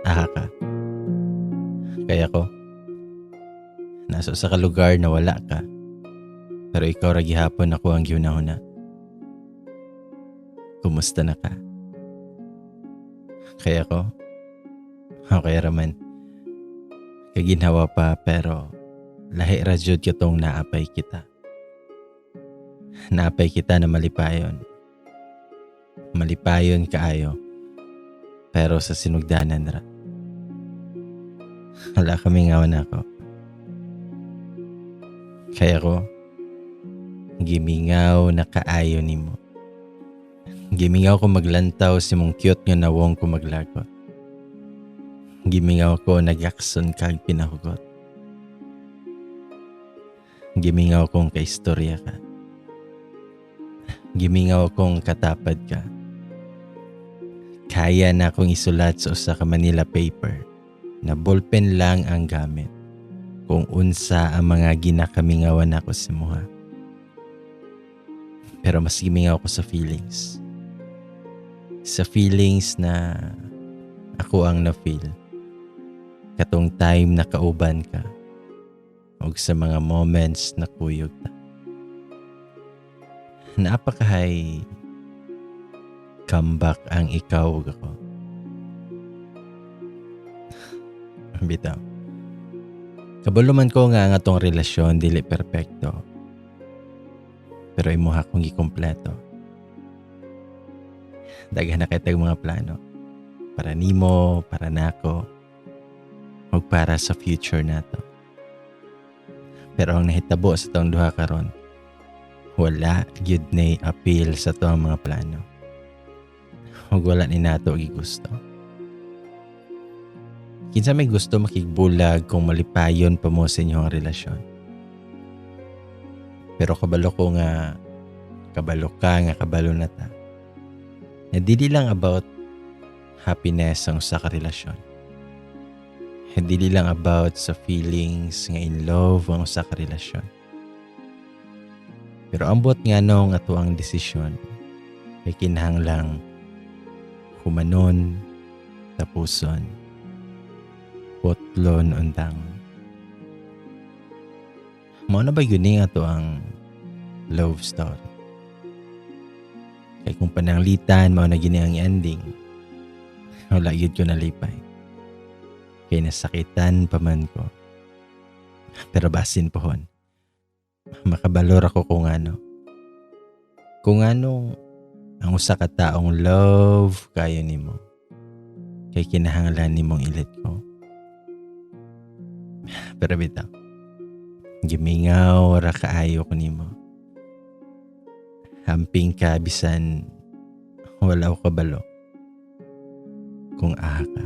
Aha ka? Kay ako, nasa usa ka lugar na wala ka, pero ikaw ra gihapon ako ang gihuna-huna. Kumusta na ka? Kay ako, okay raman. Kaginhawa pa, pero lahi ra jud katong naapay kita. Naapay kita na malipayon. Malipayon kaayo. Pero sa sinugdanan ra. Wala kamingawan nako. Kay ako, gimingaw na kaayo nimo. Gimingaw ko maglantaw sa imong cute nga nawong ko maglagot. Gimingaw ko nagakson kag pinahugot. Gimingaw kong kaistorya ka. Gimingaw kong katapad ka. Kaya na akong isulat sa usa ka Manila paper na ballpen lang ang gamit kung unsa ang mga ginakamingawan nako sa imuha. Pero mas gimingaw ko sa feelings. Sa feelings na ako ang na-feel. Katong time na kauban ka ug sa mga moments na kuyog ta. Napakahay comeback ang ikaw ug ako. Bitaw. Kabalo man ko nga ang atong relasyon dili perpekto. Pero imuha kong gikompleto. Daghan na kay tag mga plano. Para nimo, para nako, ug para sa future nato. Pero ang nahitabo sa atong duha karon, wala gyud nay appeal sa atoang mga plano. Ug wala ni nato gigusto. Kinsa may gusto makigbulag kung malipayon pa mo sa inyong relasyon? Pero kabalo ko nga, kabalo ka nga kabalo na ta, na dili lang about happiness ang usa ka relasyon. Dili lang about sa feelings nga in love ang usa ka relasyon. Pero ambot nga nung ato ang desisyon kay kinahanglang humanon, tapuson, putlon undangon. Mao na ba yun nga ato ang love story? Kay kung pananglitan mao na gini ang ending, wala gyud ko nalipay. Kay nasakitan pa man ko. Pero basin pohon, makabalor ako kung ano. Kung ano ang usa ka taong love kayo nimo. Kay kinahanglan nimong i-let go. Pero bitaw, gimingaw ra kaayo ko nimo. Hamping ka bisan wala ko kabalo kung aha ka.